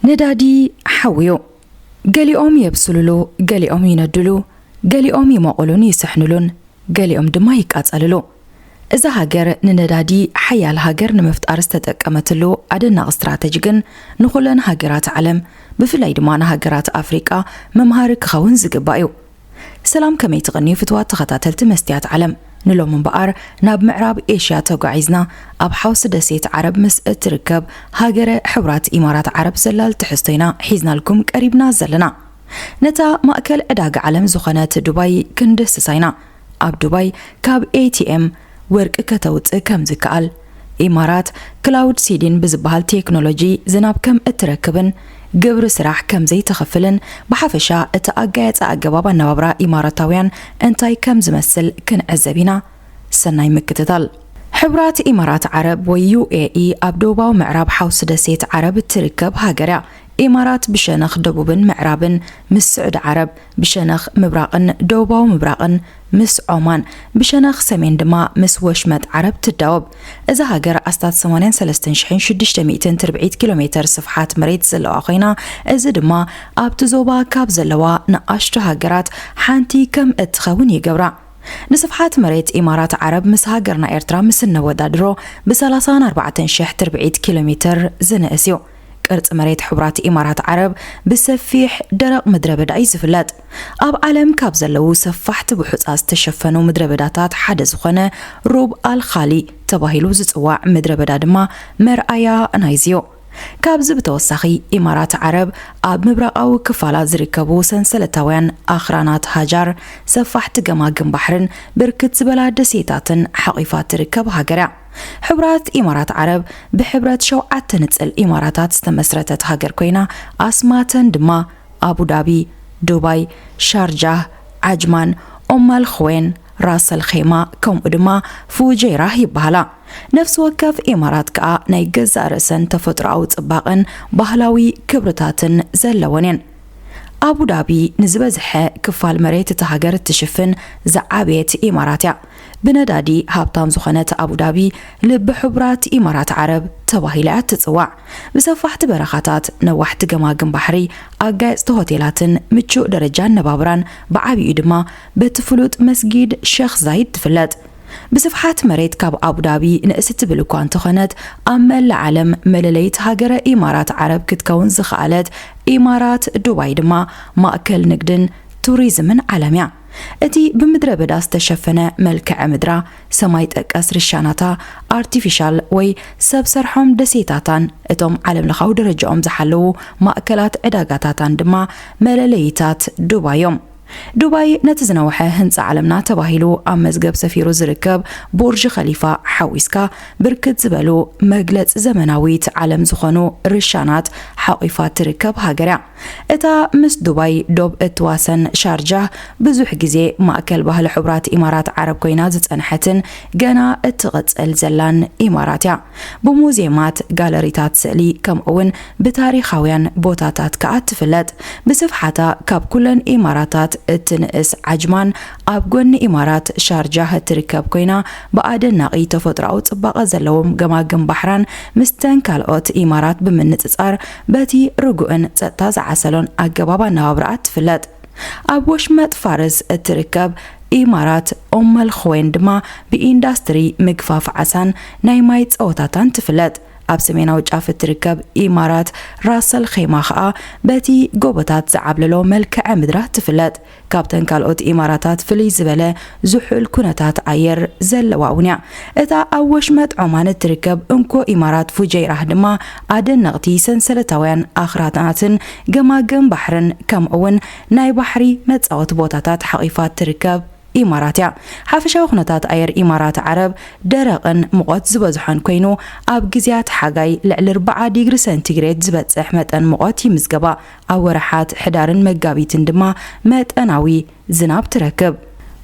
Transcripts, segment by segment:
ነዳዲ ሓውዮ። ገሊኦም የብስሉሉ፣ ገሊኦም ይነድሉ፣ ገሊኦም ይመቑሉን ይስሕኑሉን፣ ገሊኦም ድማ ይቃጸልሉ። እዛ ሃገር ንነዳዲ ሓያል ሃገር ንምፍጣር ዝተጠቀመትሉ ኣደናቂ ስትራተጂ ግን ንኹለን ሃገራት ዓለም፣ ብፍላይ ድማ ንሃገራት ኣፍሪቃ መምሃሪ ክኸውን ዝግባእ እዩ። ሰላም፣ ከመይ ትቕንዩ ፍትዋት ተኸታተልቲ መስትያት ዓለም? ንሎም እምበኣር ናብ ምዕራብ ኤሽያ ተጓዒዝና፣ ኣብ ሓውሲ ደሴት ዓረብ ምስ እትርከብ ሃገረ ሕቡራት ኢማራት ዓረብ ዘላል ትሕዝቶ ኢና ሒዝናልኩም ቀሪብና ዘለና። ነታ ማእከል ዕዳጋ ዓለም ዝኾነት ዱባይ ክንድህስሳ ኢና። ኣብ ዱባይ ካብ ኤ ቲ ኤም ወርቂ ከተውጽእ ከም ዝከኣል፣ ኢማራት ክላውድ ሲዲን ብዝበሃል ቴክኖሎጂ ዝናብ ከም እትረክብን ግብሪ ስራሕ ከም ዘይተኸፍልን፣ ብሓፈሻ እቲ ኣጋየጻ ኣገባብ ኣነባብራ ኢማራታውያን እንታይ ከም ዝመስል ክንዕዘብ ኢና። ሰናይ ምክትታል። ሕቡራት ኢማራት ዓረብ ወይ ዩ ኤ ኢ ኣብ ደቡባዊ ምዕራብ ሓውሲ ደሴት ዓረብ እትርከብ ሃገር እያ። ኢማራት ብሸነኽ ደቡብን ምዕራብን ምስ ስዑዲ ዓረብ፣ ብሸነኽ ምብራቕን ደቡባዊ ምብራቕን ምስ ዖማን፣ ብሸነኽ ሰሜን ድማ ምስ ወሽመጥ ዓረብ ትዳወብ። እዛ ሃገር ኣስታት ሰማንያን ሰለስተን ሽሕን ሽዱሽተ ሚእትን ትርብዒት ኪሎ ሜተር ስፍሓት መሬት ዘለዋ ኮይና፣ እዚ ድማ ኣብቲ ዞባ ካብ ዘለዋ ንኣሽቱ ሃገራት ሓንቲ ከም እትኸውን ይገብራ። ንስፍሓት መሬት ኢማራት ዓረብ ምስ ሃገርና ኤርትራ ምስ እነወዳድሮ፣ ብ ሰላሳን ኣርባዕተን ሽሕ ትርብዒት ኪሎ ሜተር ዝንእስ እዩ። ቅርጺ መሬት ሕቡራት ኢማራት ዓረብ ብሰፊሕ ደረቕ ምድረ በዳ እዩ ዝፍለጥ። ኣብ ዓለም ካብ ዘለዉ ሰፋሕቲ ብሑጻ ዝተሸፈኑ ምድረ በዳታት ሓደ ዝኾነ ሩብ ኣል ኻሊ ተባሂሉ ዝጽዋዕ ምድረ በዳ ድማ መርኣያ ናይዚ እዩ። ካብዚ ብተወሳኺ፣ ኢማራት ዓረብ ኣብ ምብራቓዊ ክፋላ ዝርከቡ ሰንሰለታውያን ኣኽራናት ሃጃር፣ ሰፋሕቲ ገማግም ባሕርን ብርክት ዝበላ ደሴታትን ሓቒፋ ትርከብ ሃገር እያ። ሕቡራት ኢማራት ዓረብ ብሕብረት ሸውዓተ ንጽል ኢማራታት ዝተመስረተት ሃገር ኮይና፣ ኣስማተን ድማ ኣቡዳቢ፣ ዱባይ፣ ሻርጃህ፣ ዓጅማን፣ ኦማል ኽዌን፣ ራሰል ኼማ፣ ከምኡ ድማ ፉጀይራህ ይበሃላ። ነፍሲ ወከፍ ኢማራት ከኣ ናይ ገዛእ ርእሰን ተፈጥሮኣዊ ጽባቐን ባህላዊ ክብርታትን ዘለወን እየን። ኣቡዳቢ ንዝበዝሐ ክፋል መሬት እታ ሃገር እትሽፍን ዝዓበየት ኢማራት እያ። ብነዳዲ ሃብታም ዝኾነት ኣቡዳቢ ልቢ ሕቡራት ኢማራት ዓረብ ተባሂላ እያ እትጽዋዕ። ብሰፋሕቲ በረኻታት፣ ነዋሕቲ ገማግም ባሕሪ፣ ኣጋየጽቲ ሆቴላትን ምቹእ ደረጃ ኣነባብራን፣ ብዓቢኡ ድማ በቲ ፍሉጥ መስጊድ ሸኽ ዛይድ ትፍለጥ። ብስፍሓት መሬት ካብ ኣቡዳቢ ንእስ ትብል እኳ እንተኾነት፣ ኣብ መላእ ዓለም መለለይት ሃገረ ኢማራት ዓረብ ክትከውን ዝኸኣለት ኢማራት ዱባይ ድማ ማእከል ንግድን ቱሪዝምን ዓለም እያ። እቲ ብምድረ በዳ ዝተሸፈነ መልክዐ ምድራ፣ ሰማይ ጠቀስ ርሻናታ፣ ኣርቲፊሻል ወይ ሰብ ሰርሖም ደሴታታን እቶም ዓለምለኻዊ ደረጃኦም ዝሓለዉ ማእከላት ዕዳጋታታን ድማ መለለይታት ዱባይ እዮም። ዱባይ ነቲ ዝነውሐ ህንጻ ዓለምና ተባሂሉ ኣብ መዝገብ ሰፊሩ ዝርከብ ቡርጅ ኸሊፋ ሓዊስካ ብርክት ዝበሉ መግለጺ ዘመናዊት ዓለም ዝኾኑ ርሻናት ሓቒፋ ትርከብ ሃገር እያ። እታ ምስ ዱባይ ዶብ እትዋሰን ሻርጃህ ብዙሕ ግዜ ማእከል ባህሊ ሕቡራት ኢማራት ዓረብ ኮይና ዝጸንሐትን ገና እትቕጽል ዘላን ኢማራት እያ። ብሙዝየማት፣ ጋለሪታት ስእሊ፣ ከምኡ'ውን ብታሪኻውያን ቦታታት ከኣ ትፍለጥ። ብስፍሓታ ካብ ኩለን ኢማራታት እትንእስ ዓጅማን ኣብ ጎኒ ኢማራት ሻርጃህ እትርከብ ኮይና፣ ብኣደናቒ ተፈጥሮኣዊ ጽባቐ ዘለዎም ገማግም ባሕራን ምስተን ካልኦት ኢማራት ብምንጽጻር በቲ ርጉእን ጸጥታ ዝዓሰሎን ኣገባብ ኣነባብራኣ ትፍለጥ። ኣብ ወሽመጥ ፋርስ እትርከብ ኢማራት ኦመል ኹዌን ድማ ብኢንዳስትሪ ምግፋፍ ዓሳን ናይ ማይ ጸወታታን ትፍለጥ። ኣብ ሰሜናዊ ጫፍ እትርከብ ኢማራት ራሰል ኼማ ኸኣ በቲ ጎቦታት ዝዓብለሎ መልክዐ ምድራ ትፍለጥ። ካብተን ካልኦት ኢማራታት ፍልይ ዝበለ ዝሑል ኩነታት ኣየር ዘለዋ እውን እያ። እታ ኣብ ወሽመጥ ዖማን እትርከብ እንኮ ኢማራት ፉጀይራህ ድማ ኣደነቕቲ ሰንሰለታውያን ኣኽራናትን ገማግም ባሕርን ከምኡውን ናይ ባሕሪ መጻወቲ ቦታታት ሓቒፋ ትርከብ። ኢማራት እያ። ሓፈሻዊ ኩነታት ኣየር ኢማራት ዓረብ ደረቕን ሙቐት ዝበዝሖን ኮይኑ፣ ኣብ ግዜያት ሓጋይ ልዕሊ ኣርብዓ ዲግሪ ሰንቲግሬድ ዝበጽሕ መጠን ሙቐት ይምዝገባ። ኣብ ወርሓት ሕዳርን መጋቢትን ድማ መጠናዊ ዝናብ ትረክብ።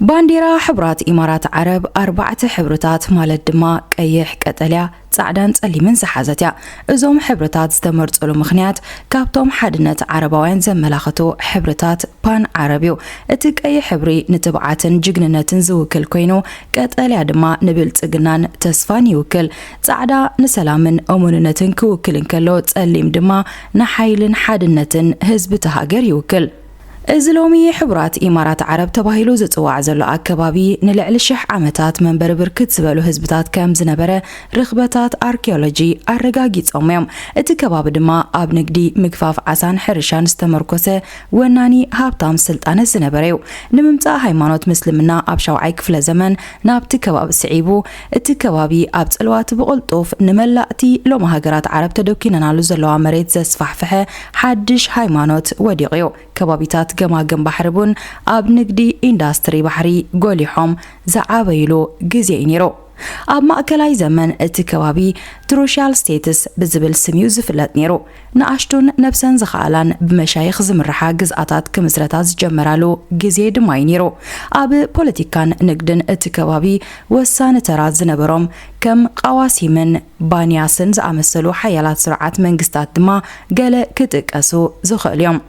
ባንዴራ ሕቡራት ኢማራት ዓረብ ኣርባዕተ ሕብርታት፣ ማለት ድማ ቀይሕ፣ ቀጠልያ፣ ጻዕዳን ጸሊምን ዝሓዘት እያ። እዞም ሕብርታት ዝተመርጹሉ ምኽንያት ካብቶም ሓድነት ዓረባውያን ዘመላኽቱ ሕብርታት ፓን ዓረብ እዩ። እቲ ቀይሕ ሕብሪ ንትብዓትን ጅግንነትን ዝውክል ኮይኑ፣ ቀጠልያ ድማ ንብልጽግናን ተስፋን ይውክል። ጻዕዳ ንሰላምን እሙንነትን ክውክል እንከሎ፣ ጸሊም ድማ ንሓይልን ሓድነትን ህዝቢ እታ ሃገር ይውክል። እዚ ሎሚ ሕቡራት ኢማራት ዓረብ ተባሂሉ ዝጽዋዕ ዘሎ ኣከባቢ፣ ንልዕሊ ሽሕ ዓመታት መንበሪ ብርክት ዝበሉ ህዝብታት ከም ዝነበረ ርኽበታት ኣርኪኦሎጂ ኣረጋጊጾም እዮም። እቲ ከባቢ ድማ ኣብ ንግዲ፣ ምግፋፍ ዓሳን ሕርሻን ዝተመርኮሰ ወናኒ ሃብታም ስልጣነ ዝነበረ እዩ። ንምምጻእ ሃይማኖት ምስልምና ኣብ ሻውዓይ ክፍለ ዘመን ናብቲ ከባቢ ስዒቡ፣ እቲ ከባቢ ኣብ ጽልዋት ብቕልጡፍ ንመላእቲ ሎሚ ሃገራት ዓረብ ተደኪነናሉ ዘለዋ መሬት ዘስፋሕፍሐ ሓድሽ ሃይማኖት ወዲቑ እዩ። ከባቢታት ገማግም ባሕሪ እውን ኣብ ንግዲ ኢንዳስትሪ ባሕሪ ጎሊሖም ዝዓበይሉ ግዜ እዩ ነይሩ። ኣብ ማእከላይ ዘመን እቲ ከባቢ ትሩሻል ስቴትስ ብዝብል ስም እዩ ዝፍለጥ ነይሩ። ንኣሽቱን ነብሰን ዝኸኣላን ብመሻይኽ ዝምርሓ ግዝኣታት ክምስረታ ዝጀመራሉ ግዜ ድማ እዩ ነይሩ። ኣብ ፖለቲካን ንግድን እቲ ከባቢ ወሳኒ ተራ ዝነበሮም ከም ቃዋሲምን ባንያስን ዝኣመሰሉ ሓያላት ስርዓት መንግስታት ድማ ገለ ክጥቀሱ ዝኽእሉ እዮም።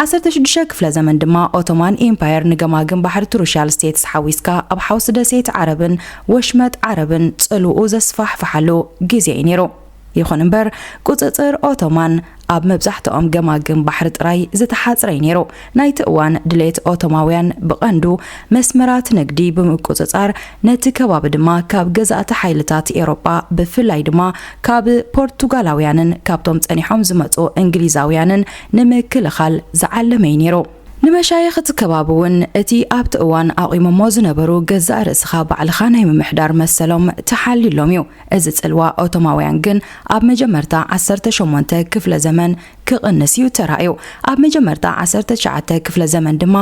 ዓሰርተ ሽዱሽተ ክፍለ ዘመን ድማ ኦቶማን ኢምፓየር ንገማግም ባሕሪ ትሩሻል ስቴትስ ሓዊስካ ኣብ ሓውሲ ደሴት ዓረብን ወሽመጥ ዓረብን ጽልውኡ ዘስፋሕፍሓሉ ግዜ እዩ ነይሩ። ይኹን እምበር፣ ቁጽጽር ኦቶማን ኣብ መብዛሕትኦም ገማግም ባሕሪ ጥራይ ዝተሓጽረ እዩ ነይሩ። ናይቲ እዋን ድሌት ኦቶማውያን ብቐንዱ መስመራት ንግዲ ብምቁጽጻር፣ ነቲ ከባቢ ድማ ካብ ገዛእቲ ሓይልታት ኤውሮጳ፣ ብፍላይ ድማ ካብ ፖርቱጋላውያንን ካብቶም ጸኒሖም ዝመጹ እንግሊዛውያንን ንምክልኻል ዝዓለመ እዩ ነይሩ። ንመሻይኽ እቲ ከባቢ እውን እቲ ኣብቲ እዋን ኣቑሞሞ ዝነበሩ ገዛእ ርእስኻ ባዕልኻ ናይ ምምሕዳር መሰሎም ተሓልዩሎም እዩ። እዚ ጽልዋ ኦቶማውያን ግን ኣብ መጀመርታ ዓሰርተ ሸሞንተ ክፍለ ዘመን ክቕንስ እዩ ተራእዩ። ኣብ መጀመርታ ዓሰርተ ትሽዓተ ክፍለ ዘመን ድማ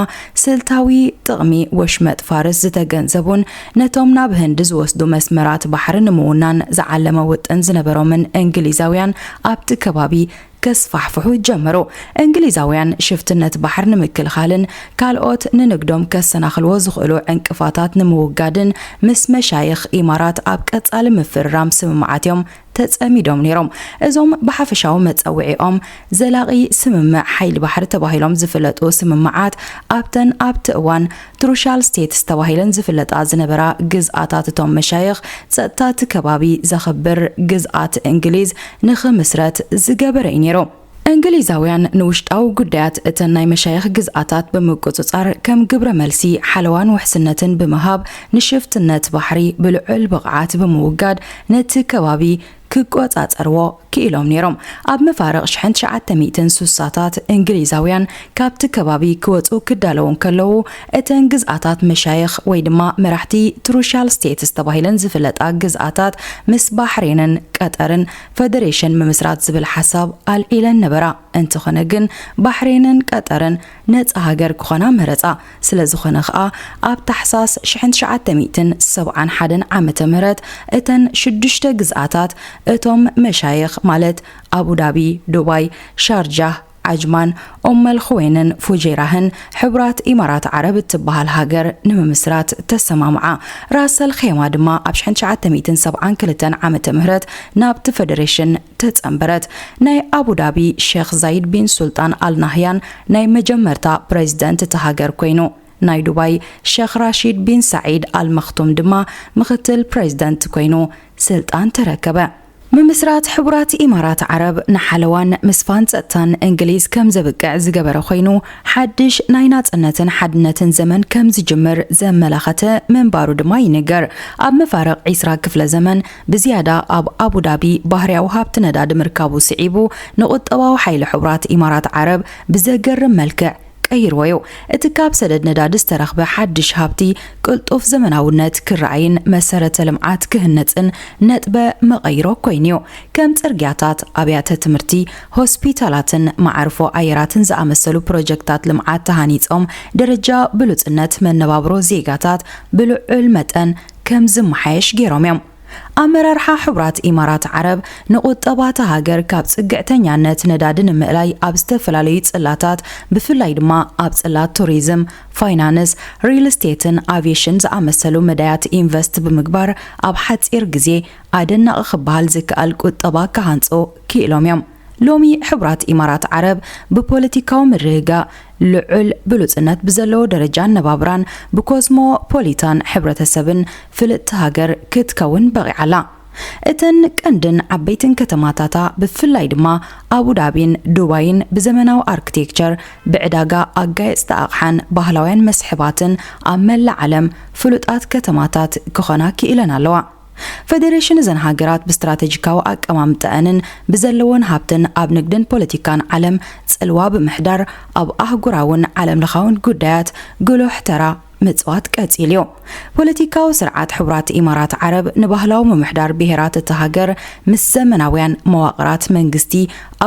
ስልታዊ ጥቕሚ ወሽመጥ ፋርስ ዝተገንዘቡን ነቶም ናብ ህንዲ ዝወስዱ መስመራት ባሕሪ ንምውናን ዝዓለመ ውጥን ዝነበሮምን እንግሊዛውያን ኣብቲ ከባቢ ከስፋሕፍሑ ጀመሩ። እንግሊዛውያን ሽፍትነት ባሕሪ ንምክልኻልን ካልኦት ንንግዶም ከሰናኽልዎ ዝኽእሉ ዕንቅፋታት ንምውጋድን ምስ መሻይኽ ኢማራት ኣብ ቀጻሊ ምፍርራም ስምምዓት እዮም ተጸሚዶም ነይሮም። እዞም ብሓፈሻዊ መጸውዒኦም ዘላቒ ስምምዕ ሓይሊ ባሕሪ ተባሂሎም ዝፍለጡ ስምምዓት ኣብተን ኣብቲ እዋን ትሩሻል ስቴትስ ተባሂለን ዝፍለጣ ዝነበራ ግዝኣታት እቶም መሻይኽ ጸጥታ እቲ ከባቢ ዘኽብር ግዝኣት እንግሊዝ ንኽምስረት ዝገበረ እዩ ነይሩ። እንግሊዛውያን ንውሽጣዊ ጉዳያት እተን ናይ መሻይኽ ግዝኣታት ብምቁጽጻር፣ ከም ግብረ መልሲ ሓለዋን ውሕስነትን ብምሃብ፣ ንሽፍትነት ባሕሪ ብልዑል ብቕዓት ብምውጋድ ነቲ ከባቢ ክቆጻጸርዎ ክኢሎም ነይሮም። ኣብ መፋርቕ ሽሕን ትሽዓተ ሚእትን ስሳታት እንግሊዛውያን ካብቲ ከባቢ ክወጹ ክዳለዉ እንከለዉ፣ እተን ግዝኣታት መሻይኽ ወይ ድማ መራሕቲ ትሩሻል ስቴትስ ተባሂለን ዝፍለጣ ግዝኣታት ምስ ባሕሬንን ቀጠርን ፈደሬሽን ምምስራት ዝብል ሓሳብ ኣልዒለን ነበራ። እንተኾነ ግን፣ ባሕሬንን ቀጠርን ነጻ ሃገር ክኾና መረጻ። ስለ ዝኾነ ኸኣ፣ ኣብ ታሕሳስ ሽሕን ትሽዓተ ሚእትን ሰብዓን ሓደን ዓመተ ምህረት እተን ሽዱሽተ ግዝኣታት እቶም መሻይኽ፣ ማለት ኣቡዳቢ፣ ዱባይ፣ ሻርጃህ፣ ዓጅማን፣ ኡመል ኹዌንን ፉጀይራህን፣ ሕቡራት ኢማራት ዓረብ እትበሃል ሃገር ንምምስራት ተሰማምዓ። ራሰል ኼማ ድማ ኣብ ሽሕን ትሽዓተ ሚእትን ሰብዓን ክልተን ዓመተ ምህረት ናብቲ ፈደሬሽን ተጸንበረት። ናይ ኣቡዳቢ ሼኽ ዛይድ ቢን ሱልጣን ኣል ናህያን ናይ መጀመርታ ፕሬዝደንት እታ ሃገር ኮይኑ፣ ናይ ዱባይ ሼኽ ራሺድ ቢን ሳዒድ ኣል መኽቱም ድማ ምኽትል ፕሬዝደንት ኮይኑ ስልጣን ተረከበ። ምምስራት ሕቡራት ኢማራት ዓረብ ንሓለዋን ምስፋን ጸጥታን እንግሊዝ ከም ዘብቅዕ ዝገበረ ኮይኑ፣ ሓድሽ ናይ ናጽነትን ሓድነትን ዘመን ከም ዝጅምር ዘመላኸተ ምንባሩ ድማ ይንገር። ኣብ መፋርቕ ዒስራ ክፍለ ዘመን ብዝያዳ ኣብ ኣቡዳቢ ባህርያዊ ሃብቲ ነዳዲ ምርካቡ ስዒቡ፣ ንቁጠባዊ ሓይሊ ሕቡራት ኢማራት ዓረብ ብዘገርም መልክዕ ቀይርዎ እዩ። እቲ ካብ ሰደድ ነዳዲ ዝተረኽበ ሓድሽ ሃብቲ ቅልጡፍ ዘመናውነት ክረኣይን መሰረተ ልምዓት ክህነጽን ነጥበ መቐይሮ ኮይኑ እዩ። ከም ጽርግያታት፣ ኣብያተ ትምህርቲ፣ ሆስፒታላትን መዓርፎ ኣየራትን ዝኣመሰሉ ፕሮጀክታት ልምዓት ተሃኒጾም ደረጃ ብሉጽነት መነባብሮ ዜጋታት ብልዑል መጠን ከም ዝመሓየሽ ገይሮም እዮም። ኣመራርሓ ሕቡራት ኢማራት ዓረብ ንቁጠባ እታ ሃገር ካብ ጽግዕተኛነት ነዳዲ ንምእላይ ኣብ ዝተፈላለዩ ጽላታት፣ ብፍላይ ድማ ኣብ ጽላት ቱሪዝም፣ ፋይናንስ፣ ሪል ስቴትን ኣቪየሽን ዝኣመሰሉ መዳያት ኢንቨስት ብምግባር ኣብ ሓጺር ግዜ ኣደናቒ ክበሃል ዝከኣል ቁጠባ ክሃንጹ ክኢሎም እዮም። ሎሚ ሕቡራት ኢማራት ዓረብ ብፖለቲካዊ ምርግጋእ፣ ልዑል ብሉጽነት ብዘለዎ ደረጃ ኣነባብራን ብኮስሞፖሊታን ሕብረተሰብን ፍልጥቲ ሃገር ክትከውን በቒዓ ኣላ። እተን ቀንድን ዓበይትን ከተማታታ፣ ብፍላይ ድማ ኣቡዳቢን ዱባይን፣ ብዘመናዊ ኣርክቴክቸር፣ ብዕዳጋ ኣጋየጽቲ ኣቕሓን ባህላውያን መስሕባትን ኣብ መላእ ዓለም ፍሉጣት ከተማታት ክኾና ክኢለን ኣለዋ። ፈደሬሽን እዘን ሃገራት ብስትራተጂካዊ ኣቀማምጠአንን ብዘለወን ሃብትን ኣብ ንግድን ፖለቲካን ዓለም ጽልዋ ብምሕዳር ኣብ ኣህጉራውን ዓለምለኻውን ጉዳያት ጉሉሕ ተራ ምጽዋት ቀጺሉ እዩ። ፖለቲካዊ ስርዓት ሕቡራት ኢማራት ዓረብ ንባህላዊ ምምሕዳር ብሄራት እታ ሃገር ምስ ዘመናውያን መዋቕራት መንግስቲ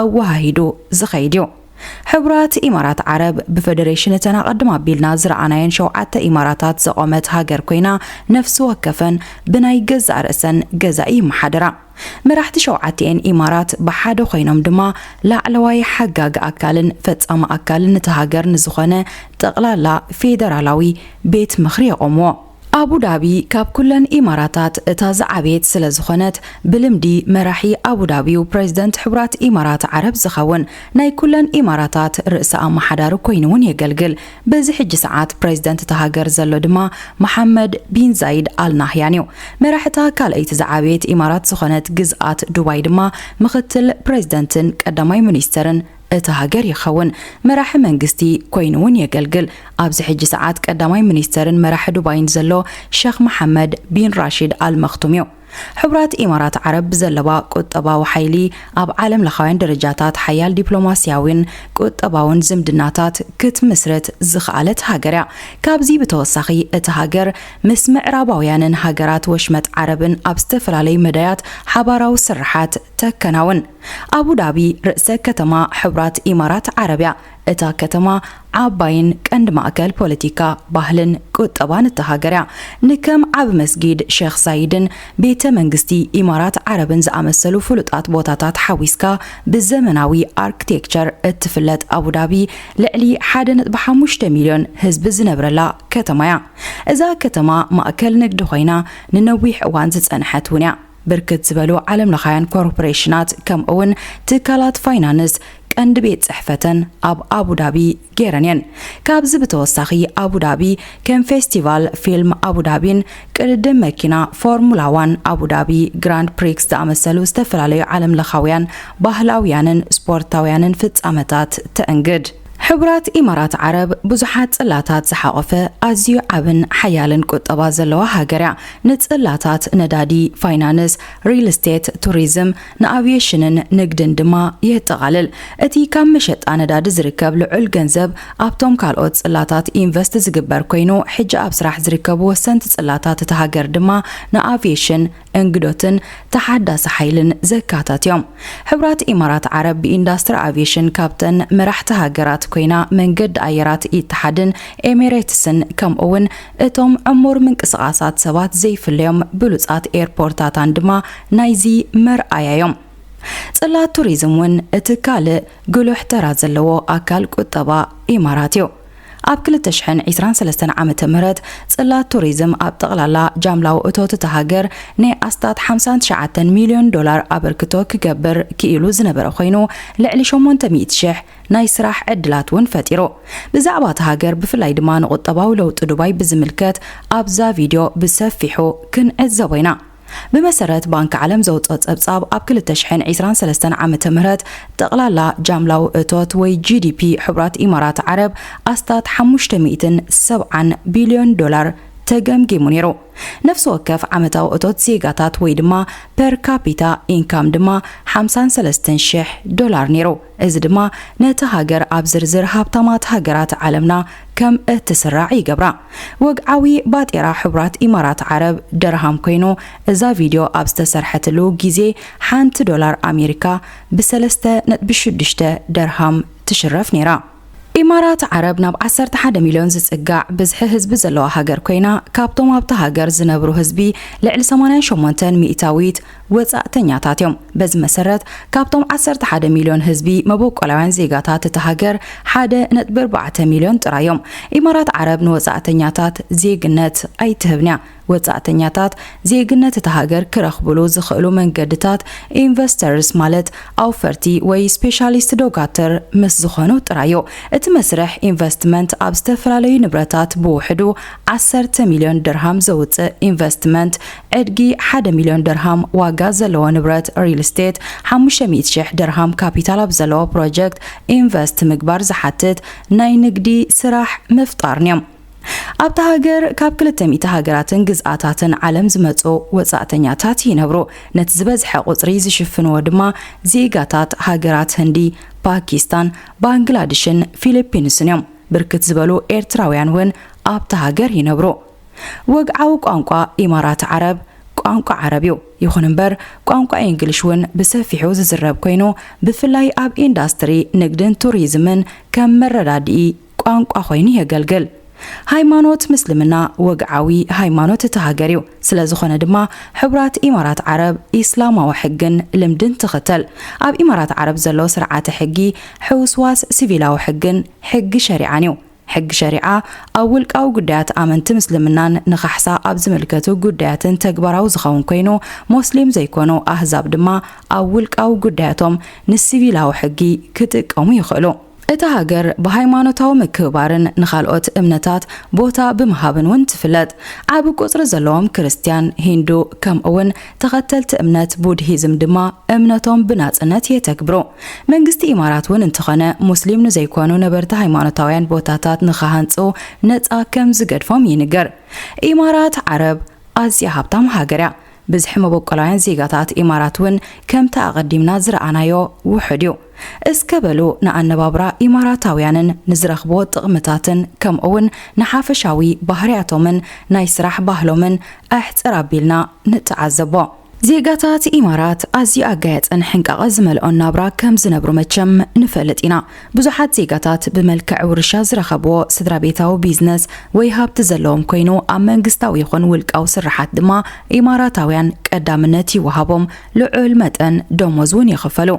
ኣወሃሂዱ ዝኸይድ እዩ። ሕቡራት ኢማራት ዓረብ ብፈደሬሽን እተን ኣቐድም ኣቢልና ዝረኣናየን ሸውዓተ ኢማራታት ዘቖመት ሃገር ኮይና፣ ነፍሲ ወከፈን ብናይ ገዛእ ርእሰን ገዛኢ ይመሓደራ። መራሕቲ ሸውዓቲኤን ኢማራት ብሓደ ኮይኖም ድማ ላዕለዋይ ሓጋጊ ኣካልን ፈጻሚ ኣካልን እቲ ሃገር ንዝኾነ ጠቕላላ ፌደራላዊ ቤት ምኽሪ የቖምዎ። ኣቡ ዳቢ ካብ ኩለን ኢማራታት እታ ዝዓበየት ስለ ዝኾነት፣ ብልምዲ መራሒ ኣቡ ዳቢ'ዩ ፕሬዝደንት ሕቡራት ኢማራት ዓረብ ዝኸውን። ናይ ኩለን ኢማራታት ርእሰ ኣመሓዳሪ ኮይኑ እውን የገልግል። በዚ ሕጂ ሰዓት ፕሬዝደንት እታ ሃገር ዘሎ ድማ መሓመድ ቢን ዛይድ ኣል ናህያን እዩ። መራሕታ ካልኣይቲ ዝዓበየት ኢማራት ዝኾነት ግዝኣት ዱባይ ድማ ምኽትል ፕሬዝደንትን ቀዳማይ ሚኒስተርን እታ ሃገር ይኸውን። መራሒ መንግስቲ ኮይኑ እውን የገልግል። ኣብዚ ሕጂ ሰዓት ቀዳማይ ሚኒስተርን መራሒ ዱባይን ዘሎ ሸኽ መሓመድ ቢን ራሺድ ኣል መኽቱም እዩ። ሕቡራት ኢማራት ዓረብ ብዘለዋ ቁጠባዊ ሓይሊ ኣብ ዓለም ለኻውያን ደረጃታት ሓያል ዲፕሎማስያዊን ቁጠባውን ዝምድናታት ክትምስርት ዝኸኣለት ሃገር እያ። ካብዚ ብተወሳኺ እታ ሃገር ምስ ምዕራባውያንን ሃገራት ወሽመጥ ዓረብን ኣብ ዝተፈላለዩ መዳያት ሓባራዊ ስርሓት ተከናውን። ኣቡ ዳቢ ርእሰ ከተማ ሕቡራት ኢማራት ዓረብ እያ። እታ ከተማ ዓባይን ቀንዲ ማእከል ፖለቲካ፣ ባህልን ቁጠባን እታ ሃገር እያ። ንከም ዓቢ መስጊድ ሼኽ ዛይድን ቤተ መንግስቲ ኢማራት ዓረብን ዝኣመሰሉ ፍሉጣት ቦታታት ሓዊስካ ብዘመናዊ ኣርክቴክቸር እትፍለጥ ኣቡ ዳቢ ልዕሊ ሓደ ነጥቢ ሓሙሽተ ሚልዮን ህዝቢ ዝነብረላ ከተማ እያ። እዛ ከተማ ማእከል ንግዲ ኮይና ንነዊሕ እዋን ዝጸንሐት እውን እያ። ብርክት ዝበሉ ዓለምለኻውያን ኮርፖሬሽናት ከምኡውን ትካላት ፋይናንስ ቀንዲ ቤት ጽሕፈተን ኣብ ኣቡ ዳቢ ገይረን እየን። ካብዚ ብተወሳኺ ኣቡ ዳቢ ከም ፌስቲቫል ፊልም ኣቡ ዳቢን ቅድድም መኪና ፎርሙላ ዋን ኣቡ ዳቢ ግራንድ ፕሪክስ ዝኣመሰሉ ዝተፈላለዩ ዓለምለኻውያን ባህላውያንን ስፖርታውያንን ፍጻመታት ተእንግድ። ሕቡራት ኢማራት ዓረብ ብዙሓት ጽላታት ዝሓቖፈ ኣዝዩ ዓብን ሓያልን ቁጠባ ዘለዋ ሃገር እያ። ንጽላታት ነዳዲ፣ ፋይናንስ፣ ሪል ስቴት፣ ቱሪዝም፣ ንኣቪየሽንን ንግድን ድማ የጠቓልል። እቲ ካብ መሸጣ ነዳዲ ዝርከብ ልዑል ገንዘብ ኣብቶም ካልኦት ጽላታት ኢንቨስት ዝግበር ኮይኑ፣ ሕጂ ኣብ ስራሕ ዝርከቡ ወሰንቲ ጽላታት እታ ሃገር ድማ ንኣቪየሽን፣ እንግዶትን ተሓዳሲ ሓይልን ዘካተት እዮም። ሕቡራት ኢማራት ዓረብ ብኢንዳስትሪ ኣቪየሽን ካብተን መራሕቲ ሃገራት ኮይና መንገዲ ኣየራት ኢትሓድን ኤሚሬትስን ከምኡውን እቶም ዕሙር ምንቅስቓሳት ሰባት ዘይፍለዮም ብሉጻት ኤርፖርታታን ድማ ናይዚ መርኣያ እዮም። ጽላት ቱሪዝም እውን እቲ ካልእ ጉሉሕ ተራ ዘለዎ ኣካል ቁጠባ ኢማራት እዩ። ኣብ ክልተ ሽሕን ዕስራን ሰለስተን ዓመተ ምህረት ጽላት ቱሪዝም ኣብ ጠቕላላ ጃምላዊ እቶት እታ ሃገር ናይ ኣስታት ሓምሳን ትሽዓተን ሚልዮን ዶላር ኣበርክቶ ክገብር ክኢሉ ዝነበረ ኮይኑ፣ ልዕሊ ሸሞንተ ሚእቲ ሽሕ ናይ ስራሕ ዕድላት እውን ፈጢሩ። ብዛዕባ እታ ሃገር ብፍላይ ድማ ንቁጠባዊ ለውጢ ዱባይ ብዝምልከት ኣብዛ ቪድዮ ብሰፊሑ ክንዕዘቦ ኢና። ብመሰረት ባንክ ዓለም ዘውፅኦ ጸብጻብ፣ ኣብ ክልተ ሽሕን ዕስራን ሰለስተን ዓመተ ምህረት ጠቕላላ ጃምላዊ እቶት ወይ ጂ ዲ ፒ ሕቡራት ኢማራት ዓረብ ኣስታት ሓሙሽተ ሚእትን ሰብዓን ቢልዮን ዶላር ተገምጊሙ ነይሩ። ነፍሲ ወከፍ ዓመታዊ እቶት ዜጋታት ወይ ድማ ፐር ካፒታ ኢንካም ድማ ሓምሳን ሰለስተን ሽሕ ዶላር ነይሩ። እዚ ድማ ነቲ ሃገር ኣብ ዝርዝር ሃብታማት ሃገራት ዓለምና ከም እትስራዕ ይገብራ። ወግዓዊ ባጤራ ሕቡራት ኢማራት ዓረብ ደርሃም ኮይኑ፣ እዛ ቪድዮ ኣብ ዝተሰርሐትሉ ግዜ ሓንቲ ዶላር ኣሜሪካ ብ ሰለስተ ነጥቢ ሽዱሽተ ደርሃም ትሽረፍ ነይራ። ኢማራት ዓረብ ናብ ዓሰርተ ሓደ ሚልዮን ዝጽጋዕ ብዝሒ ህዝቢ ዘለዋ ሃገር ኮይና፣ ካብቶም ኣብታ ሃገር ዝነብሩ ህዝቢ ልዕሊ ሰማንያን ሸሞንተን ሚእታዊት ወጻእተኛታት እዮም። በዚ መሰረት፣ ካብቶም ዓሰርተ ሓደ ሚልዮን ህዝቢ መበቆላውያን ዜጋታት እታ ሃገር ሓደ ነጥቢ ኣርባዕተ ሚልዮን ጥራይ እዮም። ኢማራት ዓረብ ንወጻእተኛታት ዜግነት ኣይትህብንያ። ወጻእተኛታት ዜግነት እታ ሃገር ክረኽብሉ ዝኽእሉ መንገድታት ኢንቨስተርስ ማለት ኣውፈርቲ ወይ ስፔሻሊስት ዶጋትር ምስ ዝኾኑ ጥራይ እዩ። እቲ መስርሕ ኢንቨስትመንት ኣብ ዝተፈላለዩ ንብረታት ብውሕዱ ዓሰርተ ሚልዮን ድርሃም ዘውጽእ ኢንቨስትመንት፣ ዕድጊ ሓደ ሚልዮን ድርሃም ዋጋ ዘለዎ ንብረት ሪል ስቴት፣ ሓሙሽተ ሚእቲ ሽሕ ድርሃም ካፒታል ኣብ ዘለዎ ፕሮጀክት ኢንቨስት ምግባር ዝሓትት ናይ ንግዲ ስራሕ ምፍጣርን እዮም። ኣብታ ሃገር ካብ ክልተ ሚእቲ ሃገራትን ግዝኣታትን ዓለም ዝመጹ ወጻእተኛታት ይነብሩ። ነቲ ዝበዝሐ ቁጽሪ ዝሽፍንዎ ድማ ዜጋታት ሃገራት ህንዲ፣ ፓኪስታን፣ ባንግላድሽን ፊሊፒንስን እዮም። ብርክት ዝበሉ ኤርትራውያን እውን ኣብታ ሃገር ይነብሩ። ወግዓዊ ቋንቋ ኢማራት ዓረብ ቋንቋ ዓረብ እዩ። ይኹን እምበር፣ ቋንቋ ኢንግሊሽ እውን ብሰፊሑ ዝዝረብ ኮይኑ፣ ብፍላይ ኣብ ኢንዳስትሪ ንግድን ቱሪዝምን ከም መረዳድኢ ቋንቋ ኮይኑ የገልግል። ሃይማኖት ምስልምና ወግዓዊ ሃይማኖት እታ ሃገር እዩ። ስለ ዝኾነ ድማ፣ ሕቡራት ኢማራት ዓረብ ኢስላማዊ ሕግን ልምድን ትኽተል። ኣብ ኢማራት ዓረብ ዘሎ ስርዓተ ሕጊ ሕውስዋስ ሲቪላዊ ሕግን ሕጊ ሸሪዓን እዩ። ሕጊ ሸሪዓ ኣብ ውልቃዊ ጉዳያት ኣመንቲ ምስልምናን ንኻሕሳ ኣብ ዝምልከቱ ጉዳያትን ተግባራዊ ዝኸውን ኮይኑ፣ ሞስሊም ዘይኮኑ ኣህዛብ ድማ ኣብ ውልቃዊ ጉዳያቶም ንሲቪላዊ ሕጊ ክጥቀሙ ይኽእሉ። እታ ሃገር ብሃይማኖታዊ ምክብባርን ንኻልኦት እምነታት ቦታ ብምሃብን እውን ትፍለጥ። ዓቢ ቁጽሪ ዘለዎም ክርስትያን፣ ሂንዱ፣ ከምኡ'ውን ተኸተልቲ እምነት ቡድሂዝም ድማ እምነቶም ብናጽነት የተግብሩ። መንግስቲ ኢማራት እውን እንተኾነ፣ ሙስሊም ንዘይኮኑ ነበርቲ ሃይማኖታውያን ቦታታት ንኽሃንጹ ነጻ ከም ዝገድፎም ይንገር። ኢማራት ዓረብ ኣዝያ ሃብታም ሃገር እያ። ብዝሒ መበቆላውያን ዜጋታት ኢማራት እውን ከምቲ ኣቐዲምና ዝረኣናዮ ውሑድ እዩ። እስከ በሉ ንኣነባብራ ኢማራታውያንን ንዝረኽብዎ ጥቕምታትን ከምኡ'ውን ንሓፈሻዊ ባህርያቶምን ናይ ስራሕ ባህሎምን ኣሕጽር ኣቢልና ንተዓዘቦ። ዜጋታት ኢማራት ኣዝዩ ኣጋያጽን ሕንቃቐ ዝመልኦን ናብራ ከም ዝነብሩ መቸም ንፈልጥ ኢና። ብዙሓት ዜጋታት ብመልክዕ ውርሻ ዝረኸብዎ ስድራ ቤታዊ ቢዝነስ ወይ ሃብቲ ዘለዎም ኮይኑ፣ ኣብ መንግስታዊ ይኹን ውልቃዊ ስርሓት ድማ ኢማራታውያን ቀዳምነት ይወሃቦም፣ ልዑል መጠን ደሞዝ እውን ይኽፈሉ።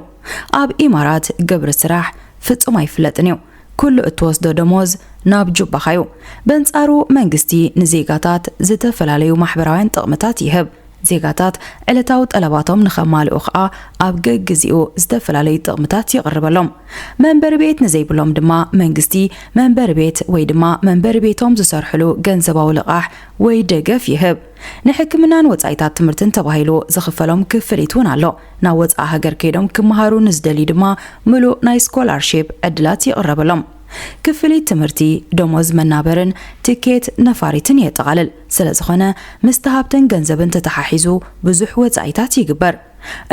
ኣብ ኢማራት ግብሪ ስራሕ ፍጹም ኣይፍለጥን እዩ። ኩሉ እትወስዶ ደሞዝ ናብ ጁባኻ እዩ። በንጻሩ መንግስቲ ንዜጋታት ዝተፈላለዩ ማሕበራውያን ጥቕምታት ይህብ። ዜጋታት ዕለታዊ ጠለባቶም ንኸማልኡ ኸኣ ኣብ ገግዜኡ ዝተፈላለዩ ጥቕምታት ይቕርበሎም። መንበሪ ቤት ንዘይብሎም ድማ መንግስቲ መንበሪ ቤት ወይ ድማ መንበሪ ቤቶም ዝሰርሕሉ ገንዘባዊ ልቓሕ ወይ ደገፍ ይህብ። ንሕክምናን ወጻኢታት ትምህርትን ተባሂሉ ዝኽፈሎም ክፍሊት እውን ኣሎ። ናብ ወጻኢ ሃገር ከይዶም ክመሃሩ ንዝደልዩ ድማ ምሉእ ናይ ስኮላርሺፕ ዕድላት ይቕረበሎም። ክፍሊት ትምህርቲ፣ ደሞዝ መናበርን ትኬት ነፋሪትን የጠቓልል። ስለ ዝኾነ፣ ምስቲ ሃብትን ገንዘብን ተተሓሒዙ ብዙሕ ወጻኢታት ይግበር።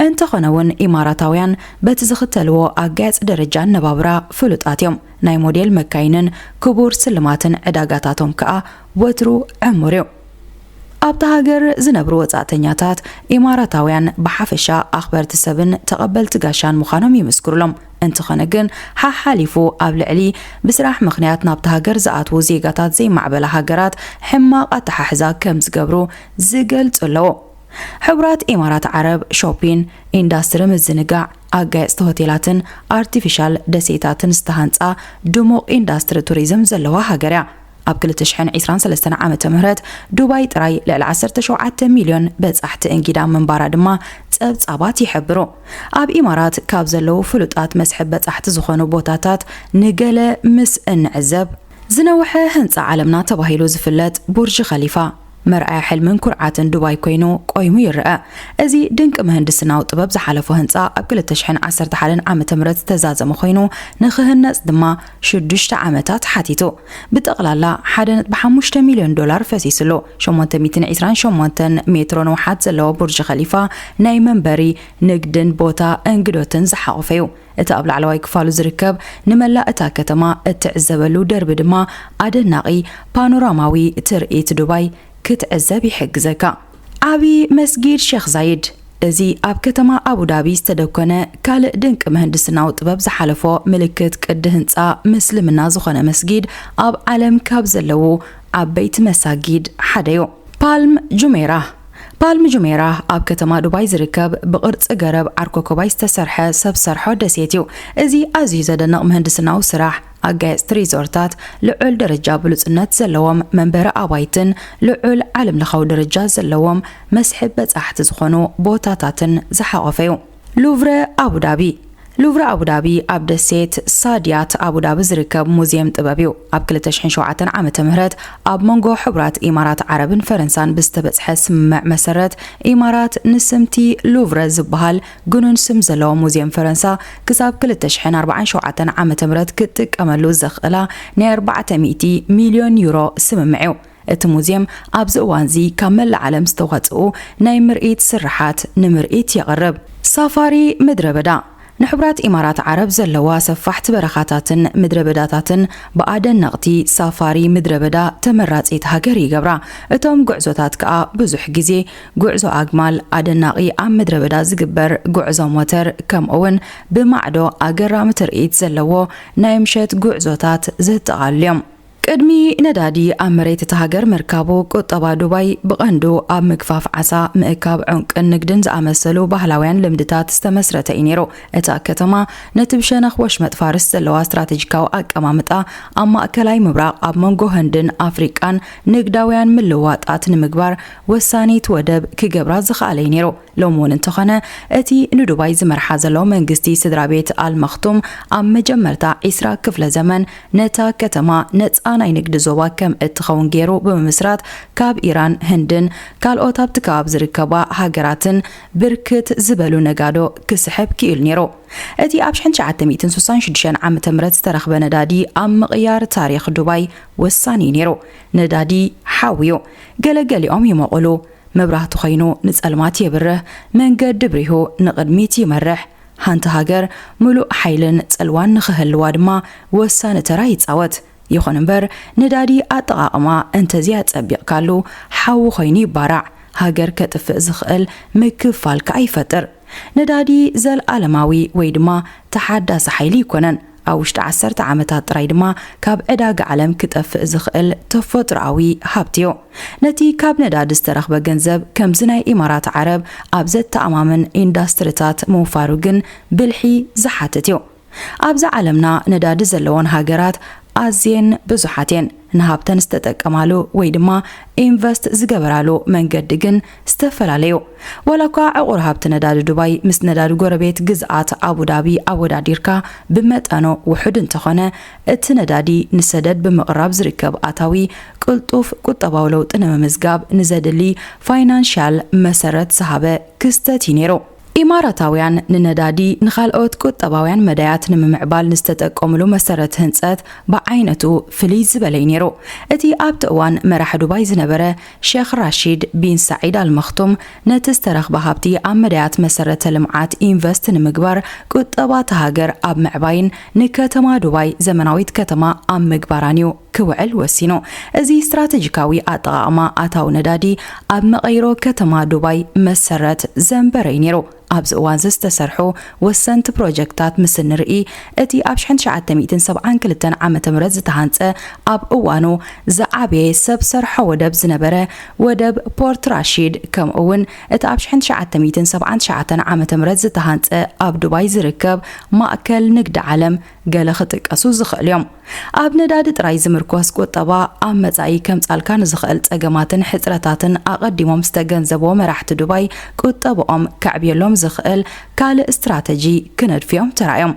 እንተኾነ እውን፣ ኢማራታውያን በቲ ዝኽተልዎ ኣጋያጺ ደረጃ ኣነባብራ ፍሉጣት እዮም። ናይ ሞዴል መካይንን ክቡር ስልማትን ዕዳጋታቶም ከኣ ወትሩ ዕሙር እዩ። ኣብታ ሃገር ዝነብሩ ወጻእተኛታት ኢማራታውያን ብሓፈሻ ኣኽበርቲ ሰብን ተቐበልቲ ጋሻን ምዃኖም ይምስክሩሎም። እንተኾነ ግን፣ ሓሓሊፉ ኣብ ልዕሊ ብስራሕ ምኽንያት ናብታ ሃገር ዝኣትዉ ዜጋታት ዘይማዕበላ ሃገራት ሕማቕ ኣተሓሕዛ ከም ዝገብሩ ዝገልጹ ኣለዉ። ሕቡራት ኢማራት ዓረብ ሾፒን፣ ኢንዳስትሪ ምዝንጋዕ፣ ኣጋየጽቲ ሆቴላትን ኣርቲፊሻል ደሴታትን ዝተሃንጻ ድሙቕ ኢንዳስትሪ ቱሪዝም ዘለዋ ሃገር እያ። ኣብ ክልተ ሽሕን ዕስራን ሰለስተን ዓመተ ምህረት ዱባይ ጥራይ ልዕሊ ዓሰርተ ሸውዓተ ሚልዮን በጻሕቲ እንጊዳ ምንባራ ድማ ጸብጻባት ይሕብሩ። ኣብ ኢማራት ካብ ዘለዉ ፍሉጣት መስሕብ በጻሕቲ ዝኾኑ ቦታታት ንገለ ምስ እንዕዘብ፣ ዝነውሐ ህንጻ ዓለምና ተባሂሉ ዝፍለጥ ቡርጅ ኸሊፋ፣ መርኣያ ሕልምን ኩርዓትን ዱባይ ኮይኑ ቆይሙ ይረኣ። እዚ ድንቂ ምህንድስናዊ ጥበብ ዝሓለፎ ህንጻ ኣብ ክልተ ሽሕን ዓሰርተ ሓደን ዓመተ ምህረት ዝተዛዘመ ኮይኑ፣ ንኽህነጽ ድማ ሽዱሽተ ዓመታት ሓቲቱ። ብጠቕላላ ሓደ ነጥቢ ሓሙሽተ ሚልዮን ዶላር ፈሲስሉ። ሸሞንተ ሚእትን ዕስራን ሸሞንተን ሜትሮ ንውሓት ዘለዎ ቡርጅ ኸሊፋ ናይ መንበሪ፣ ንግድን ቦታ እንግዶትን ዝሓቖፈ እዩ። እቲ ኣብ ላዕለዋይ ክፋሉ ዝርከብ ንመላእ እታ ከተማ እትዕዘበሉ ደርቢ ድማ ኣደናቒ ፓኖራማዊ ትርኢት ዱባይ ክትዕዘብ ይሕግዘካ። ዓቢ መስጊድ ሼኽ ዛይድ። እዚ ኣብ ከተማ ኣቡዳቢ ዝተደኮነ ካልእ ድንቂ ምህንድስናዊ ጥበብ ዝሓለፎ ምልክት ቅዲ ህንጻ ምስልምና ዝኾነ መስጊድ ኣብ ዓለም ካብ ዘለዉ ዓበይቲ መሳጊድ ሓደ እዩ። ፓልም ጁሜራ። ፓልም ጁሜራ ኣብ ከተማ ዱባይ ዝርከብ ብቕርጺ ገረብ ዓርኮኮባይ ዝተሰርሐ ሰብ ሰርሖ ደሴት እዩ። እዚ ኣዝዩ ዘደንቕ ምህንድስናዊ ስራሕ ኣጋየጽቲ ሪዞርታት፣ ልዑል ደረጃ ብሉጽነት ዘለዎም መንበሪ ኣባይትን ልዑል ዓለምለኻዊ ደረጃ ዘለዎም መስሕብ በጻሕቲ ዝኾኑ ቦታታትን ዝሓቖፈ እዩ። ሉቭረ ኣቡዳቢ። ሉቭረ ኣቡዳቢ ኣብ ደሴት ሳድያት ኣቡዳቢ ዝርከብ ሙዝየም ጥበብ እዩ። ኣብ ክልተ ሽሕን ሸውዓተን ዓመተ ምህረት ኣብ መንጎ ሕቡራት ኢማራት ዓረብን ፈረንሳን ብዝተበጽሐ ስምምዕ መሰረት፣ ኢማራት ንስምቲ ሉቭረ ዝበሃል ግኑን ስም ዘለዎ ሙዝየም ፈረንሳ ክሳብ ክልተ ሽሕን ኣርባዓን ሸውዓተን ዓመተ ምህረት ክትጥቀመሉ ዘኽእላ ናይ ኣርባዕተ ሚእቲ ሚልዮን ዩሮ ስምምዕ እዩ። እቲ ሙዝየም ኣብዚ እዋንዚ ካብ መላእ ዓለም ዝተዋጽኡ ናይ ምርኢት ስርሓት ንምርኢት የቕርብ። ሳፋሪ ምድረ በዳ። ንሕቡራት ኢማራት ዓረብ ዘለዋ ሰፋሕቲ በረኻታትን ምድረ በዳታትን ብኣደነቕቲ ሳፋሪ ምድረ በዳ ተመራጺት ሃገር ይገብራ። እቶም ጉዕዞታት ከኣ ብዙሕ ግዜ ጉዕዞ ኣግማል፣ ኣደናቒ ኣብ ምድረ በዳ ዝግበር ጉዕዞ ሞተር፣ ከምኡውን ብማዕዶ ኣገራሚ ትርኢት ዘለዎ ናይ ምሸት ጉዕዞታት ዘጠቓልሉ እዮም። ቅድሚ ነዳዲ ኣብ መሬት እታ ሃገር ምርካቡ፣ ቁጠባ ዱባይ ብቐንዱ ኣብ ምግፋፍ ዓሳ፣ ምእካብ ዑንቅን ንግድን ዝኣመሰሉ ባህላውያን ልምድታት ዝተመስረተ እዩ ነይሩ። እታ ከተማ ነቲ ብሸነኽ ወሽመጥ ፋርስ ዘለዋ ስትራተጂካዊ ኣቀማምጣ፣ ኣብ ማእከላይ ምብራቕ፣ ኣብ መንጎ ህንድን ኣፍሪቃን ንግዳውያን ምልውዋጣት ንምግባር ወሳኒት ወደብ ክገብራ ዝኸኣለ እዩ ነይሩ። ሎሚ እውን እንተኾነ፣ እቲ ንዱባይ ዝመርሓ ዘሎ መንግስቲ ስድራ ቤት ኣልመኽቱም፣ ኣብ መጀመርታ ዕስራ ክፍለ ዘመን ነታ ከተማ ነጻ ናይ ንግዲ ዞባ ከም እትኸውን ገይሩ ብምምስራት፣ ካብ ኢራን፣ ህንድን ካልኦት ኣብቲ ከባቢ ዝርከባ ሃገራትን ብርክት ዝበሉ ነጋዶ ክስሕብ ክኢሉ ነይሩ። እቲ ኣብ ሽሕን ትሽዓተ ሚእትን ስሳን ሽዱሽተን ዓመተ ምህረት ዝተረኽበ ነዳዲ ኣብ ምቕያር ታሪኽ ዱባይ ወሳኒ እዩ ነይሩ። ነዳዲ ሓዊ እዩ። ገለገሊኦም ይመቑሉ፣ መብራህቲ ኮይኑ ንጸልማት የብርህ፣ መንገዲ ብሪሁ ንቕድሚት ይመርሕ። ሓንቲ ሃገር ምሉእ ሓይልን ጽልዋን ንኽህልዋ ድማ ወሳኒ ተራ ይጻወት። ይኹን እምበር፣ ነዳዲ ኣጠቓቕማ እንተዘይኣጸቢቕካሉ፣ ሓዊ ኮይኑ ይባራዕ፣ ሃገር ከጥፍእ ዝኽእል ምክፍፋል ከኣ ይፈጥር። ነዳዲ ዘልኣለማዊ ወይ ድማ ተሓዳሲ ሓይሊ ኣይኮነን። ኣብ ውሽጢ ዓሰርተ ዓመታት ጥራይ ድማ ካብ ዕዳጋ ዓለም ክጠፍእ ዝኽእል ተፈጥሮኣዊ ሃብቲ እዩ። ነቲ ካብ ነዳዲ ዝተረኽበ ገንዘብ፣ ከምዚ ናይ ኢማራት ዓረብ ኣብ ዘተኣማምን ኢንዳስትሪታት ምውፋሩ ግን ብልሒ ዝሓትት እዩ። ኣብዛ ዓለምና ነዳዲ ዘለወን ሃገራት ኣዝየን ብዙሓት እየን። ንሃብተን ዝተጠቀማሉ ወይ ድማ ኢንቨስት ዝገበራሉ መንገዲ ግን ዝተፈላለዩ። ዋላ እኳ ዕቑር ሃብቲ ነዳዲ ዱባይ ምስ ነዳዲ ጎረቤት ግዝኣት ኣቡዳቢ ኣወዳዲርካ ብመጠኑ ውሑድ እንተኾነ፣ እቲ ነዳዲ ንሰደድ ብምቕራብ ዝርከብ ኣታዊ ቅልጡፍ ቁጠባዊ ለውጢ ንምምዝጋብ ንዘድሊ ፋይናንሻል መሰረት ዝሃበ ክስተት እዩ ነይሩ። ኢማራታውያን ንነዳዲ ንኻልኦት ቁጠባውያን መዳያት ንምምዕባል ንዝተጠቀሙሉ መሰረት ህንጸት ብዓይነቱ ፍልይ ዝበለ እዩ ነይሩ። እቲ ኣብቲ እዋን መራሒ ዱባይ ዝነበረ ሼኽ ራሺድ ቢን ሳዒድ ኣልመኽቱም፣ ነቲ ዝተረኽበ ሃብቲ ኣብ መዳያት መሰረተ ልምዓት ኢንቨስት ንምግባር፣ ቁጠባ እታ ሃገር ኣብ ምዕባይን ንከተማ ዱባይ ዘመናዊት ከተማ ኣብ ምግባራን እዩ ክውዕል ወሲኑ። እዚ ስትራተጂካዊ ኣጠቓቕማ ኣታዊ ነዳዲ ኣብ መቐይሮ ከተማ ዱባይ መሰረት ዘንበረ እዩ ነይሩ። ኣብዚ እዋን እዚ ዝተሰርሑ ወሰንቲ ፕሮጀክታት ምስ እንርኢ፣ እቲ ኣብ ሽሕን ትሽዓተ ሚእትን ሰብዓን ክልተን ዓመተ ምህረት ዝተሃንጸ፣ ኣብ እዋኑ ዝዓበየ ሰብ ሰርሖ ወደብ ዝነበረ ወደብ ፖርት ራሺድ፣ ከምኡ እውን እቲ ኣብ ሽሕን ትሽዓተ ሚእትን ሰብዓን ትሽዓተን ዓመተ ምህረት ዝተሃንጸ ኣብ ዱባይ ዝርከብ ማእከል ንግዲ ዓለም ገለ ክጥቀሱ ዝኽእሉ እዮም። ኣብ ነዳዲ ጥራይ ዝምርኮስ ቁጠባ ኣብ መጻኢ ከምጻልካ ንዝኽእል ጸገማትን ሕጽረታትን ኣቐዲሞም ዝተገንዘብዎ መራሕቲ ዱባይ፣ ቁጠብኦም ከዕብየሎም ዝኽእል ካልእ ስትራተጂ ክነድፉ እዮም ተራእዮም።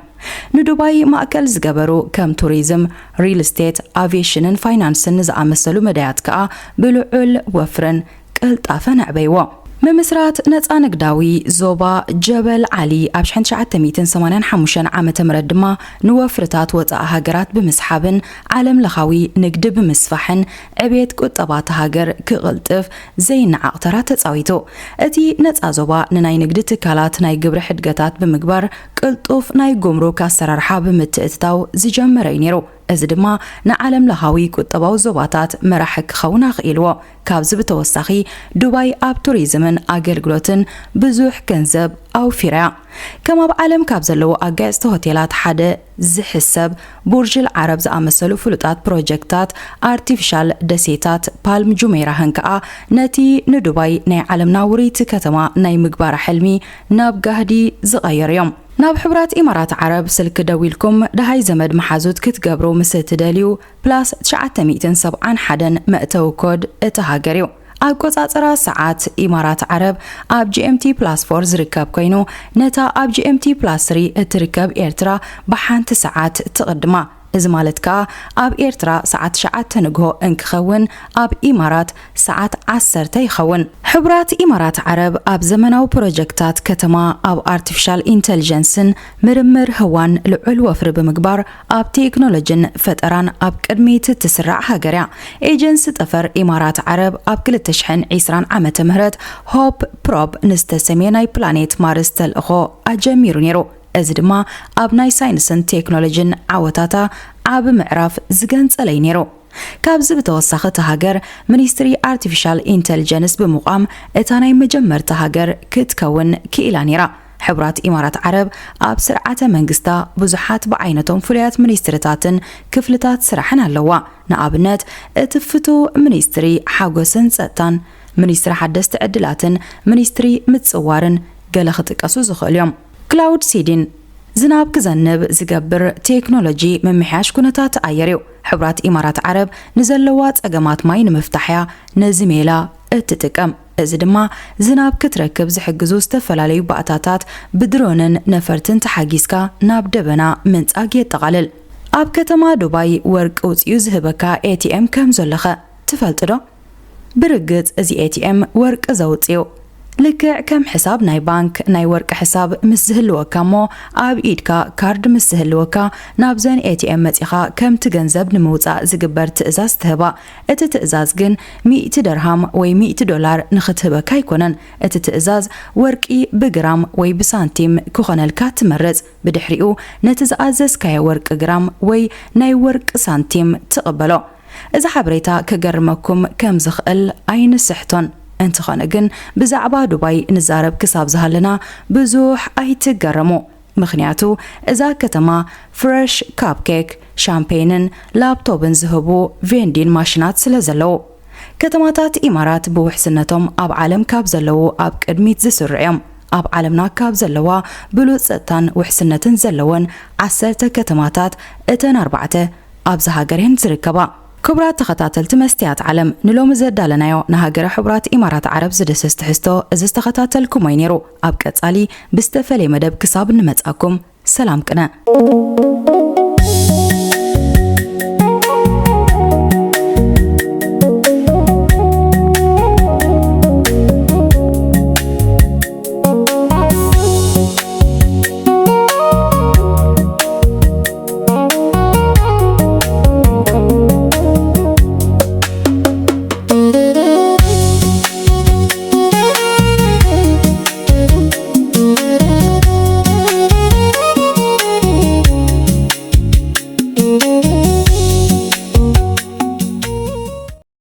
ንዱባይ ማእከል ዝገበሩ ከም ቱሪዝም፣ ሪል ስቴት፣ ኣቪዬሽንን ፋይናንስን ዝኣመሰሉ መዳያት ከኣ ብልዑል ወፍርን ቅልጣፈን ኣዕበይዎ። ምምስራት ነጻ ንግዳዊ ዞባ ጀበል ዓሊ ኣብ ሽሕን ትሽዓተ ሚእትን ሰማንያን ሓሙሽተን ዓመተ ምህረት ድማ ንወፍርታት ወጻኢ ሃገራት ብምስሓብን ዓለም ለኻዊ ንግዲ ብምስፋሕን ዕቤት ቁጠባ እታ ሃገር ክቕልጥፍ ዘይነዓቕ ተራ ተጻዊቱ። እቲ ነጻ ዞባ ንናይ ንግዲ ትካላት ናይ ግብሪ ሕድገታት ብምግባር ቅልጡፍ ናይ ጉምሩክ ኣሰራርሓ ብምትእትታው ዝጀመረ እዩ ነይሩ። እዚ ድማ ንዓለም ለኻዊ ቁጠባዊ ዞባታት መራሒ ክኸውን ኣኽኢልዎ። ካብዚ ብተወሳኺ ዱባይ ኣብ ቱሪዝምን ኣገልግሎትን ብዙሕ ገንዘብ ኣውፊራ እያ። ከም ኣብ ዓለም ካብ ዘለዉ ኣጋየፅቲ ሆቴላት ሓደ ዝሕሰብ ቡርጅል ዓረብ ዝኣመሰሉ ፍሉጣት ፕሮጀክታት ኣርቲፊሻል ደሴታት ፓልም ጁሜይራህን ከኣ ነቲ ንዱባይ ናይ ዓለምና ውርይቲ ከተማ ናይ ምግባራ ሕልሚ ናብ ጋህዲ ዝቐየሩ እዮም። ናብ ሕቡራት ኢማራት ዓረብ ስልኪ ደዊልኩም ደሃይ ዘመድ መሓዙት ክትገብሩ ምስ እትደልዩ ፕላስ ትሽዓተ ሚእትን ሰብዓን ሓደን መእተዊ ኮድ እታ ሃገር እዩ። ኣቆጻጽራ ሰዓት ኢማራት ዓረብ ኣብ ጂ ኤም ቲ ፕላስ ፎር ዝርከብ ኮይኑ፣ ነታ ኣብ ጂ ኤም ቲ ፕላስ ስሪ እትርከብ ኤርትራ ብሓንቲ ሰዓት ትቕድማ። እዚ ማለት ከኣ ኣብ ኤርትራ ሰዓት ትሽዓተ ንግሆ እንክኸውን ኣብ ኢማራት ሰዓት ዓሰርተ ይኸውን። ሕቡራት ኢማራት ዓረብ ኣብ ዘመናዊ ፕሮጀክታት ከተማ፣ ኣብ ኣርቲፊሻል ኢንተሊጀንስን ምርምር ህዋን ልዑል ወፍሪ ብምግባር ኣብ ቴክኖሎጂን ፈጠራን ኣብ ቅድሚት እትስራዕ ሃገር እያ። ኤጀንሲ ጠፈር ኢማራት ዓረብ ኣብ ክልተ ሽሕን ዕስራን ዓመተ ምህረት ሆፕ ፕሮብ ንዝተሰምየ ናይ ፕላኔት ማርስ ተልእኾ ኣጀሚሩ ነይሩ። እዚ ድማ ኣብ ናይ ሳይንስን ቴክኖሎጂን ዓወታታ ዓቢ ምዕራፍ ዝገንጸለ እዩ ነይሩ። ካብዚ ብተወሳኺ እታ ሃገር ሚኒስትሪ ኣርቲፊሻል ኢንተሊጀንስ ብምቋም እታ ናይ መጀመርታ ሃገር ክትከውን ክኢላ ነይራ። ሕቡራት ኢማራት ዓረብ ኣብ ስርዓተ መንግስታ ብዙሓት ብዓይነቶም ፍሉያት ሚኒስትሪታትን ክፍልታት ስራሕን ኣለዋ። ንኣብነት እቲ ፍቱው ሚኒስትሪ ሓጎስን ጸጥታን፣ ሚኒስትሪ ሓደስቲ ዕድላትን ሚኒስትሪ ምጽዋርን ገለ ክጥቀሱ ዝኽእሉ እዮም። ክላውድ ሲዲን ዝናብ ክዘንብ ዝገብር ቴክኖሎጂ ምምሕያሽ ኩነታት ኣየር እዩ። ሕቡራት ኢማራት ዓረብ ንዘለዋ ጸገማት ማይ ንምፍታሕያ ነዚ ሜላ እትጥቀም። እዚ ድማ ዝናብ ክትረክብ ዝሕግዙ ዝተፈላለዩ ባእታታት ብድሮንን ነፈርትን ተሓጊዝካ ናብ ደበና ምንጻግ የጠቓልል። ኣብ ከተማ ዱባይ ወርቂ ውጽኡ ዝህበካ ኤ ቲ ኤም ከም ዘለኸ ትፈልጥ ዶ? ብርግጽ እዚ ኤ ቲ ኤም ወርቂ ዘውጽኡ። ልክዕ ከም ሕሳብ ናይ ባንክ፣ ናይ ወርቂ ሕሳብ ምስ ዝህልወካ እሞ ኣብ ኢድካ ካርድ ምስ ዝህልወካ ናብዘን ኤ ቲ ኤም መጺኻ ከምቲ ገንዘብ ንምውጻእ ዝግበር ትእዛዝ ትህባ። እቲ ትእዛዝ ግን ሚእቲ ደርሃም ወይ ሚእቲ ዶላር ንኽትህበካ ኣይኮነን። እቲ ትእዛዝ ወርቂ ብግራም ወይ ብሳንቲም ክኾነልካ ትመርጽ። ብድሕሪኡ ነቲ ዝኣዘዝካዮ ወርቂ ግራም ወይ ናይ ወርቂ ሳንቲም ትቕበሎ። እዚ ሓበሬታ ከገርመኩም ከም ዝኽእል ኣይንስሕቶን። እንተኾነ ግን ብዛዕባ ዱባይ ንዛረብ ክሳብ ዝሃለና ብዙሕ ኣይትገረሙ። ምኽንያቱ እዛ ከተማ ፍረሽ ካፕኬክ፣ ሻምፔንን ላፕቶፕን ዝህቡ ቬንዲን ማሽናት ስለ ዘለዉ። ከተማታት ኢማራት ብውሕስነቶም ኣብ ዓለም ካብ ዘለዉ ኣብ ቅድሚት ዝስርዑ እዮም። ኣብ ዓለምና ካብ ዘለዋ ብሉጽ ጸጥታን ውሕስነትን ዘለወን ዓሰርተ ከተማታት እተን ኣርባዕተ ኣብዚ ሃገር እየን ዝርከባ። ክቡራት ተኸታተልቲ መስትያት ዓለም፣ ንሎሚ ዘዳለናዮ ንሃገረ ሕቡራት ኢማራት ዓረብ ዝድህስስ ትሕዝቶ እዚ ዝተኸታተልኩሞ እዩ ነይሩ። ኣብ ቀጻሊ ብዝተፈለየ መደብ ክሳብ እንመጻኩም ሰላም ቅነ።